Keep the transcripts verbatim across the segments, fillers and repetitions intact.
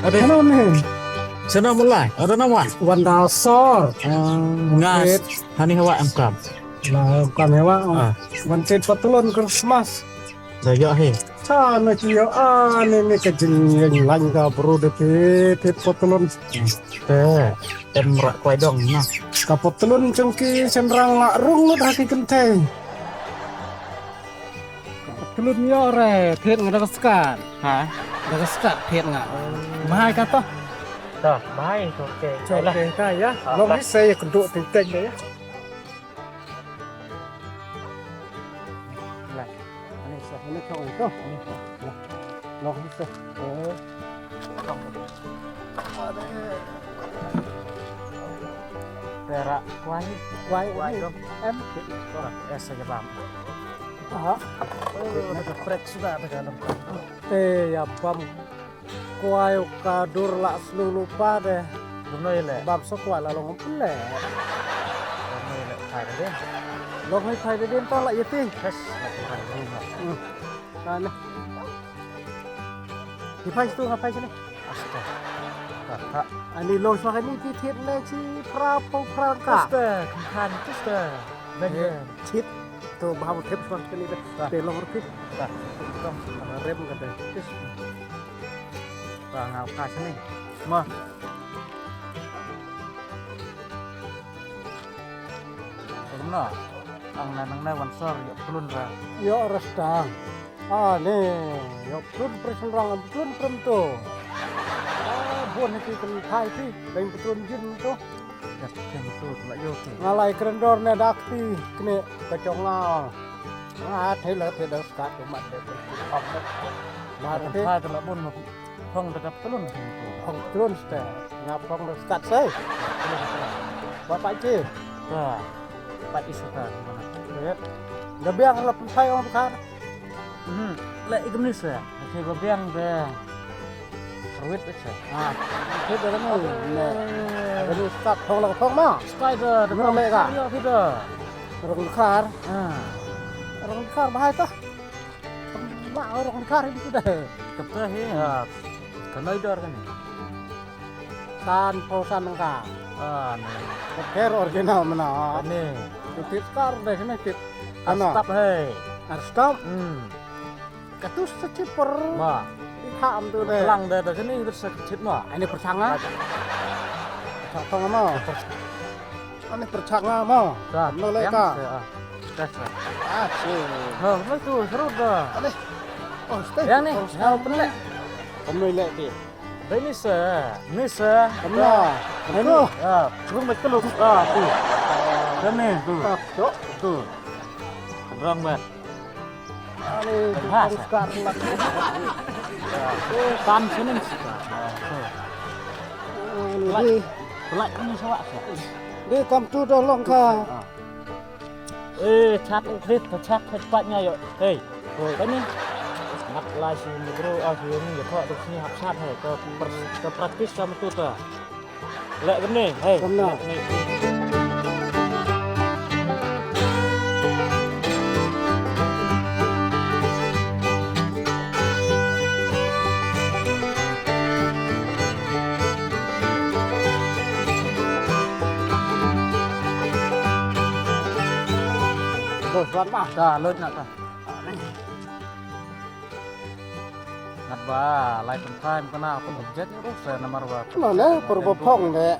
Ade. Hello, man. Sana mulai. Ada nama? Wanda Sor. Ngas. Hani hawa em kam. La kam hawa. Ah. Wan tet patulun Christmas. Saya he. Sana cio ane ne ka jing yang lang ka bro de tet patulun. Te em rak kwai dong na. Ka patulun chengki senrang la rung lut haki kenteng. Ka patulun yo re, thied nga da ka skat. Ha? Da ka skat thied nga. Mahai ka to. To, mahai to ke. Chok ke ka ya. Long ni sei kuduk tek tek ya. Lah. Ani sa ni chok to. Lah. Long ni sei. Pera kwai. Kwai. Kwai dong. Em. Esa ya bam. Aha. Prek sudah ada dalam. Eh, ya bam. Kwai ka dur la slu lupa de. Dunoi le. Bam so kwai la long pele. Dunoi le phai de. Long hai phai de din to la yeti. Yes, la phai rumah. Ana. Ki phai tu ngapai sini? Astaga. Ani long swa ni ti thied le chi pra po pra ka. Astaga, kan astaga. Bang. Chit to bhau thep swa ni de. Te long rpit. Rem ka de. Ba ngau ka sini. Ma. Kumno? Ang na nang na wan sor yo plun ra. Yo rastang. Ah, ne, yo plun presen rang plun prem to. Ah, bon ni kan thai ti, lain plun jin to. Ya, kan to la yo ti. Ngalai kerendor ne dak ti kene kacong ngal. Ah, thai la thai dak skat tu mat de. Bar kan te thai la bon ma. Phong da ka ptlun. Phong ptlun ste. Nga phong da skat sei. Ba pai ki. Ba pai isa ta. Da biang la pynphai ong kan. Hmm. Le ikum ni se. Ba biang da. Ruit se. Ah. Ruit da no. Ne. Da ni skat phong la phong ma. Skat da. Da le ka. Rong khar. Ah. Rong khar ba hai ta. Ma orang kar itu dah. Kata he. Ya. Kan ai dar kan. San po san ka. Ah, ni. Ker original mana. Ni. Tit kar deh ni tit. Ana. Astap he. Astap. Hmm. Katus sechipur. Ma. Ikha am tu deh. Pelang deh dah sini itu sekecil ma. Ini persanga. Persanga ma. Ani pyrchang nga mo. Ka. Kumno leh ka? Ah, tes lah. Ah, chi. Ha, kumno tu seru dah. Ani. Oh, stay. Yang ni, yang pelik. Kumno leh ti? Dah ni se, ni se. Kumno? Kumno? Ah, belum betul. Ah, tu. Kan ni tu. Ah, tu. Tu. Rong bet. Ani, ha, skat lah. Tam seneng skat. Ani, pelak, di pelak ni sawak sawak. Di kam tu dah long ka. Eh, chat krit, chat krit pat nya yo. Hey. Hey. Kani. Ngat la si mugro, ah, si ni yo thok tu sini hap chat he. Ke per-, ke praktis kam tu ta. Leh kane, hei. Kane. Leh kane. Bos, wan mah. Dah, lut nak kah? Ngat ba, lai pynphai mynta pynobjek ruh sa namar ba. Mane, por ba phong de.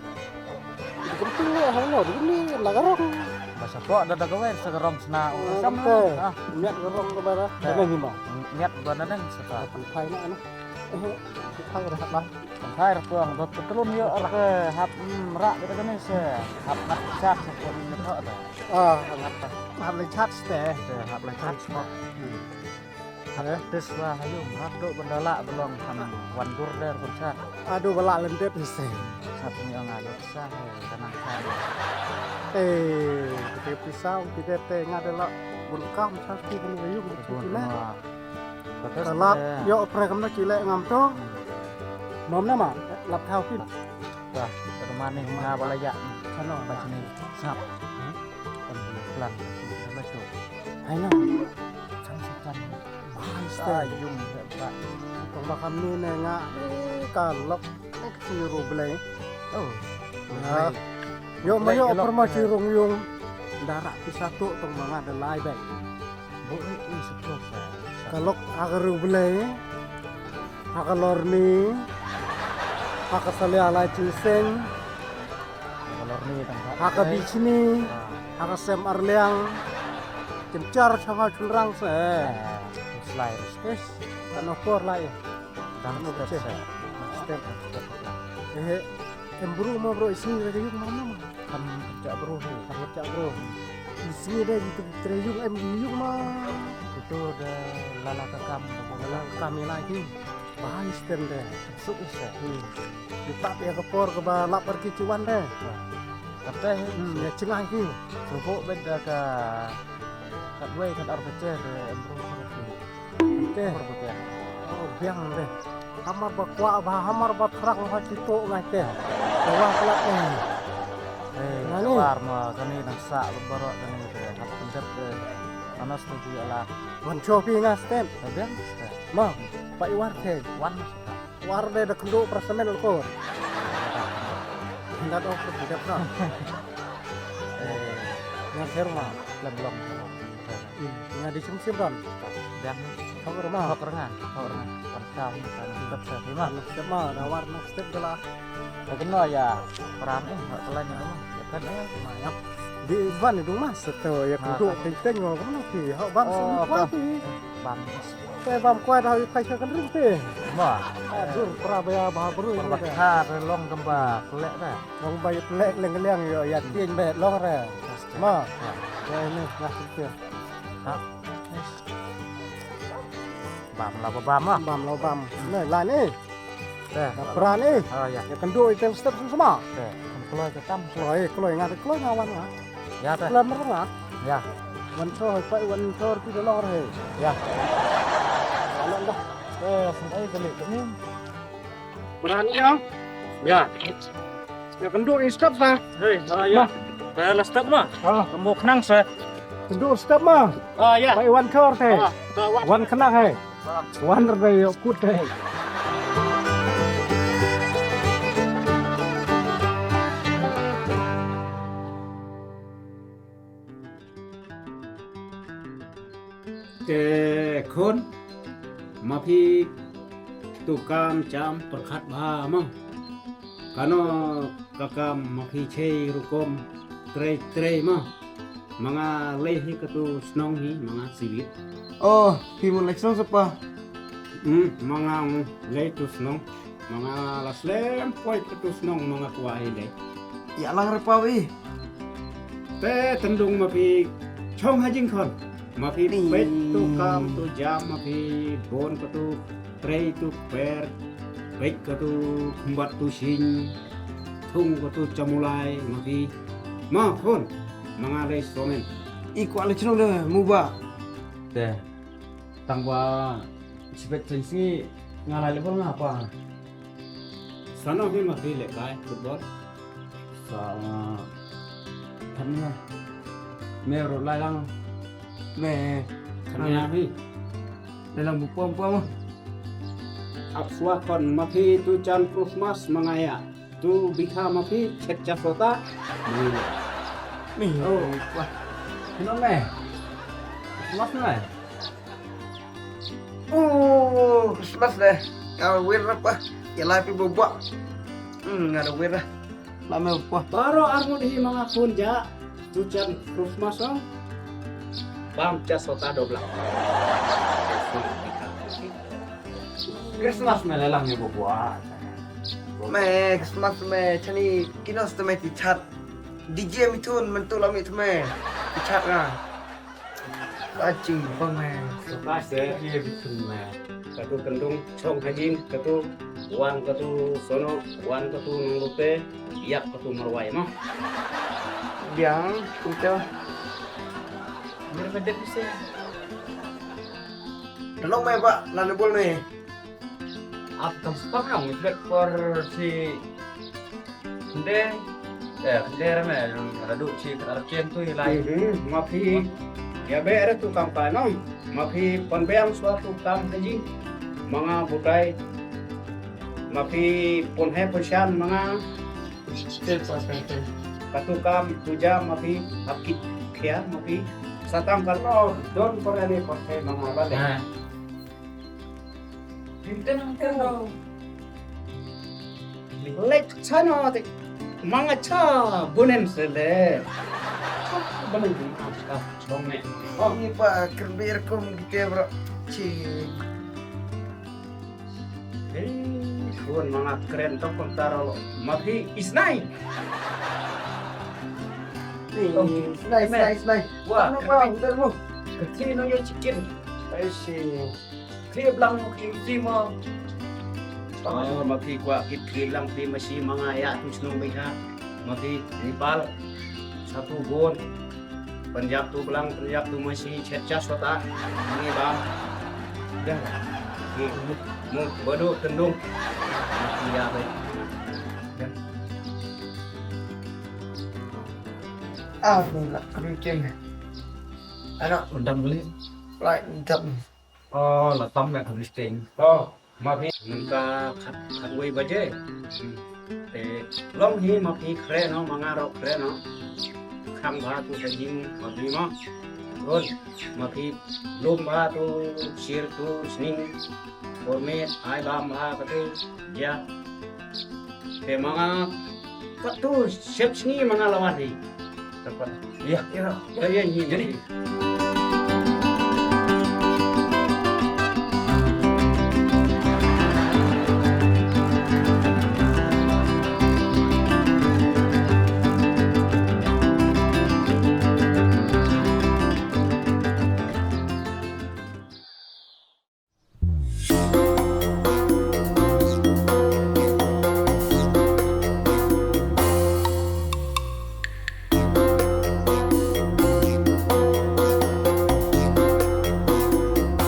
Di kynting ne hangno, di ni la ka rong. Ba sa pok da da ka wer sa ka rong sna. Ah, sam te. Ah. Miat ka rong ka bara. Te. Ba nang hima. Miat ba na nang sa ka. Pynphai na na. Eh, pynphai ruh hap ba. Pynphai ruh pang, ba petrol yo ar ke hap, mm, rak kita kene se. Hap ngat chat sa pun ngat da. Ah, ngat. Hap le chat ste. Te, hap le chat ste. Hmm. Hap tis ba hayu, hap duk benda lah belong kan wan dur der pun sat. Aduh, bala lendet ni sih. Sat ni ong ayo sah, eh, tenang sah. Eh, kita pisau, kita tengah delok. Bun kam sa ki bun yu bun ki na. Ka lap yo pre kam na ki le ngam to. Mom na ma lap thau ki. Ba, ka ma ni nga ba la ya. Sano ba sini. Sap. Kan plan sama so. Hai na. Sam si kan. Ba sta yung ba. Kong ba kam ni ne nga. Ka lok. Ki ru blei. Oh. Yo ma yo per ma ki rung yung. Dara ki satu tong ma nga da lai bai. Bu ni i sepuluh sa. Ka lok ha ka ru blei. Ha ka lorni. Ha ka salia lai chinseng. Ha ka lorni tang ha. Ha ka bichni. Ha ka sem arliang. Kim char changa chunrang se. Slai. Yes. Kan okor lai. Tang step sa. Step. Eh. Em bru ma bru isi ra yung ma ma. Kam chak bru hi. Kam chak bru. Isi da ji tu trei yung em yung ma. Itu da lala ka kam. Lala ka kam ila ki. Bahai sten de. Suk ise. Hmm. Di tap ya ka por ka ba lap ar ki chuan de. Kata hi. Hmm, ya chingai ki. Suhu beda ka. Kat wei kat ar pecah de em bru. Te. Por ba biang. Oh, biang de. Hamar ba kwah ba hamar ba thrang ha ki to ngai te. Ba wa klap ni. Eh, nani? War ma kani nang sa ba barok kani te. Hap pendep te. Panas tu ji ala. Wan cho pi nga step. Biang step. Ma, pa i war te. Wan. War de da kendu prasamen ko. Ndat oh pendep na. Eh, nga serma. Lem long. Nga di sim sim ran. Biang. Kau rumah. Kau rengan. Kau rengan. Wan sa ni kan. Step sa ni ma. Step ma da war na step gala. Kau kena ya. Peran eh hak telan ni ma. Ya kan eh. Ma ya. Di ban ni dong mas seto ya kudu teng-teng ngau kena pi. Hak ban sini kuat pi. Ban. Te bam kuat hak pai sa kan ring pi. Ma. Dur pra ba ya ba bru. Pra ba kha long kemba kelek dah. Long ba ya pelek leng-leng yo ya tieng ba long re. Ma. Ya ini lah sipir. Ha. Bam la ba bam ah. Bam la bam. Ne la ni. Te. Pra ni. Oh ya. Ya kendu itel step sama. Te. Kloi ka kam. Kloi kloi ngat kloi ngawan ah. Ya te. Kloi merla. Ya. Wan thor pa wan thor ti dolor he. Ya. Alam dah. Te sun ai kali kami. Berani ya. Ya. Ya kendu in step sa. Hei, ah ya. Ba la step ma. Ah. Kamu kenang sa. Kendu step ma. Ah ya. Pai wan kor te. Ah, ka wan. Wan kenang he. Ah. Wan re yo kut he. Te khun ma phi tu kam jam pyrkhat bha ma. Kano ka kam ma phi chei rukom trei trei ma. Ma nga lei hi katu shnong hi ma nga sibit. Oh, phi mun lei shnong sapa? Hmm, ma nga lei tu shnong. Ma nga la slem poi katu shnong ma nga kwah hi lei. Ïa lang re pau i. Te tendung ma phi chong ha jingkhon. Ma phi peit tu kam tu jam ma phi bon katu trei tu per peit katu khumbat tu shin thung katu chamulai ma phi. Ma khon ma nga lei somen. I kwah lei chnong de mu ba. Te tang ba chipet chen sngi nga lai le bol nga pa. Sano hi ma phi le kai football. Sa than nga. Me ro lai lang. Me than nga hi. Lai lang bu pom pom. Ap swa kon ma phi tu chan Christmas ma nga ya. Tu bikha ma phi chet cha sota. Me. Me. Oh. Wah. Kino me. Christmas me. Oh, Christmas deh. Nga wir apa? Ya lah pi bobak. Hmm, nga da wir. Lah me apa? Baroh arngut hi ma nga khun ja. Tu chan Christmas ong. Bam cha sota dobla. Christmas me lelang ni bobak. Me Christmas me chani kinos te me ti chat. D J mi thun mentu la mi te me. Ti chat nga. Ka jingbang eh. Ka se ye bitung eh. Katu kendung chong hajing katu wan katu sono wan katu nong rute yak katu marwai ma. Biang kumta. Ngi dep se. Long me ba la ne bol me. Ap kam spam long me por si. Nde. Eh, nde rame radu si kar chen tu lai. Mhm, ma phi. Ya be re tu kam ka no. Ma phi pon be ang swa tu kam ka ji. Ma nga butai. Ma phi pon he pon shan ma nga. Katu kam puja ma phi hap kit khia ma phi. Satang ka lo don por ani por he ma nga ba le. Ha. Tinten kan lo. Lek chano te ma nga cha bunen se le. Bunen di ka chong ne. Oh. Ni pa kerbir kum ke bro. Chi. Hei, khun ma nga kren tong kontar lo. Ma phi isnai. Hei, oh, isnai, isnai, isnai. Wah, kati no yo chicken. I see. Kli blang mo kli mo. Oh, ma phi kwah kit kli blang phi masi ma nga ya tu snong bai ha. Ma phi Nepal. Satu bon. Punjab tu blang, Punjab tu masi chet chas kota. Ni ba. Dah. Mu, mu, mu, badu tendung. Masi ya bai. Dah. Ah, ni lah kering. Anak undang beli. Lai undang. Oh, la tam na khamsting. Oh, ma phi nangta khat, khat wei baje. Te long hi ma phi kre no, ma nga ro kre no. Khang ba tu ka jing ma phi mo. Ron, ma phi lum ba tu sir tu sning. Por me ai bam ba ka tu ja. Te ma nga katu sep sngi ma nga lawan hi. Tepat. Iya. Iya. Iya, iya, iya. Jadi.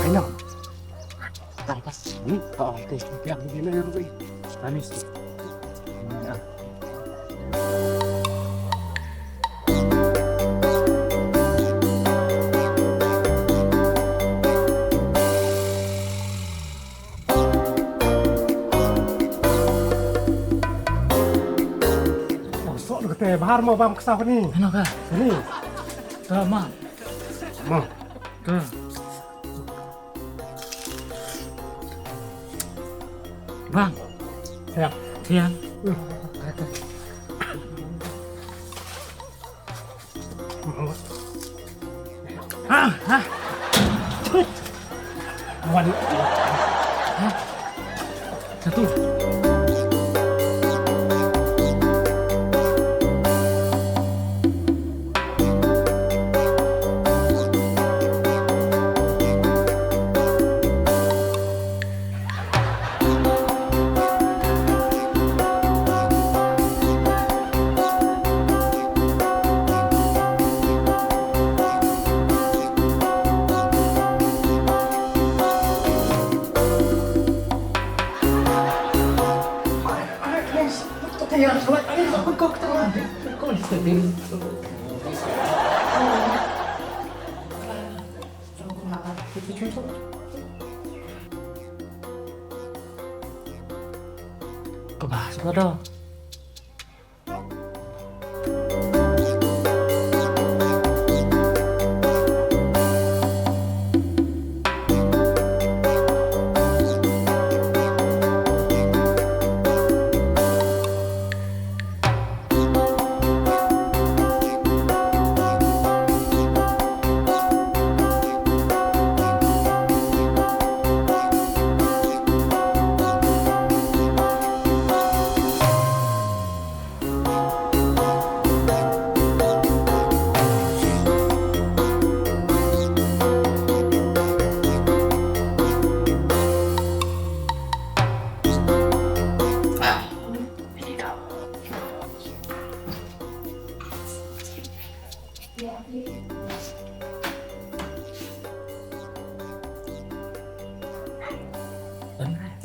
Ayo. Tangkas. Hmm? Oh, okay. Biar dia nak yang lebih. Manis. Sok lu kata bahar mau bam kesah ni. Ano ka? Ni. Ka ma. Ma. Ka. Bang. Siang. Siang. Ah, ah. Wan. Ah. Satu. Ka ba, suka dah.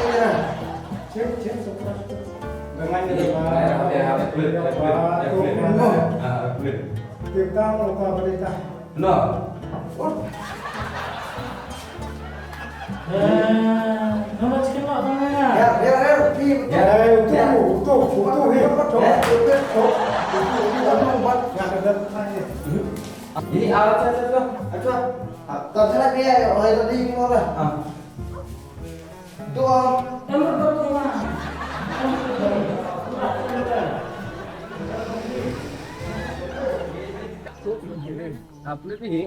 Check, check, check. Dengan ini, Pak. Tim tang, Pak, berita. No. Eh, no, no, chicken, no, no, no, no. Ya, ya, ya, pi, ya, ya, utuh, utuh, utuh, utuh, utuh, utuh, utuh, utuh, utuh, utuh, utuh, utuh, utuh. Ini alat saya, saya, saya. Acuh. Ah, tak salah dia, ya, oh, itu di mana? Ah. Itu, ah. Apa ni?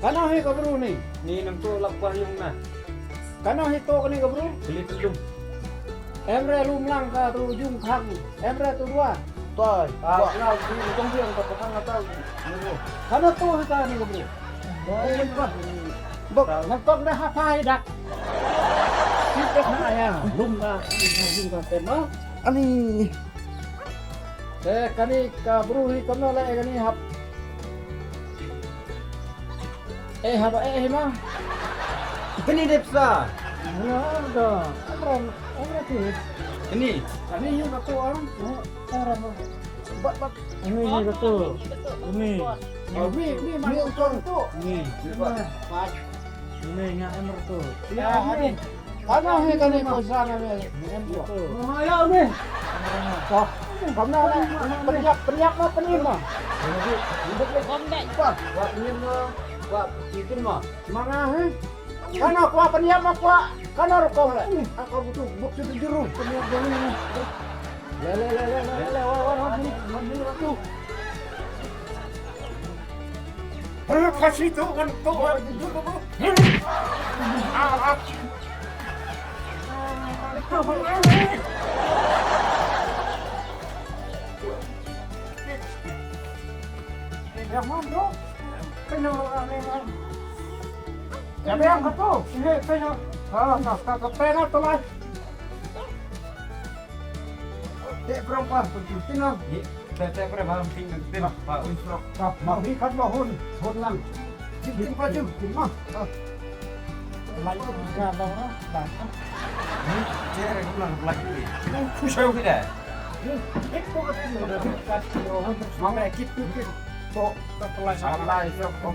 Kano hi ka bru ni? Ni nang tu lap pah yung na. Kano hi to kani ka bru? Kali tu lum. Em re lum lang ka tu jung khang. Em re tu dua. Toi. Ah, na ni jong jong ka patang ka tau. Kano to hi kani ka bru? Bok, nang kong dah hafai dak. Kita na ya, lum ka, lum ka tema. Ani. Eh, kani ka bru hi kamno la, eh, kani hap. Eh, hap, eh, hi ma. Kani dep sa. Ya, da. Amran, amran tu. Kani. Kani hi ka tu, ah. Eh, amran. Bat, bat. Ini, ini ka tu. Ini. Oh, mi, mi, mi, tu. Ini. Bat. Ini nga amran tu. Ya, ini. Kano hi kani ko sa na me? Em ko. Mama ya me. Ko. Kamna na. Pynïap, pynïap ma, pynïap ma. Kom dai. Ko. Ko pynïap ma. Ko pynïap ma. Manga hi. Kano ko pynïap ma ko. Kano ro ko le. Ako butuh bukti dulu. Pynïap dulu. Le le le le le le wa wa wa. Khasi tu kan tu. Yang mana tu? Kena orang ni. Siapa yang kau tu? Ini kena. Ah, nak tak kena tu lah. Te prong pa, pyntin na. Ye, te, te prong pa, pyntin na. Pa, un prong. Pa, ma hi kat ma hun, hun lang. Tin, tin pa jum, tin ma. Ah. Lai ka ba ba. Hmm, che re kumna lai ni. Ku shau ki da. Ek ko ka tin na. Ma me kit tu kit. To, to lai sa lai so kom.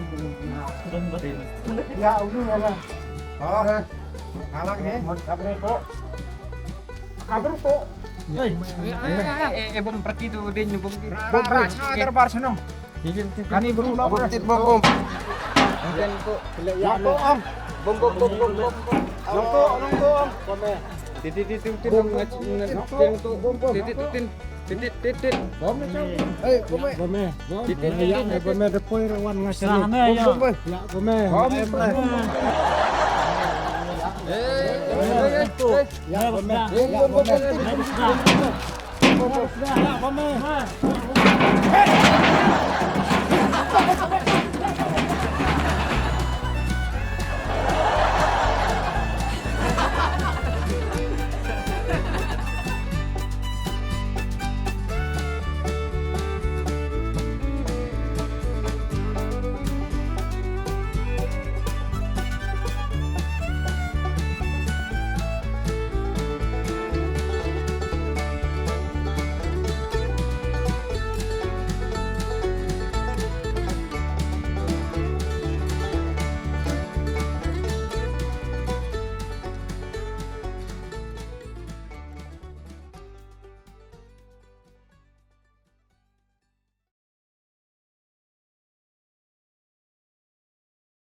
Ya, ulu ya. Ah. Alang ni. Mon, abre to. Abre to. Eh, eh, eh, bom perti tu din bom. Ra, ra, ra, darbar sana. Kani bru lo. Bom tit bom bom. Kan tu. Ya to am. Bom bom bom bom bom. Long to, long to am. Bom eh. Tit tit tit tit tit. Bom, bom, bom, bom, bom. Tit tit tit tit. Tit tit tit tit. Bom ni cang. Eh, bom eh. Bom eh. Tit tit tit tit. Bom eh, da poi rawan ngas. Sana ya. Bom eh. Ya, bom eh. Bom eh. Eh, eh, eh, eh. Ya, bom eh. Bom, bom, bom, bom. Ya, bom eh.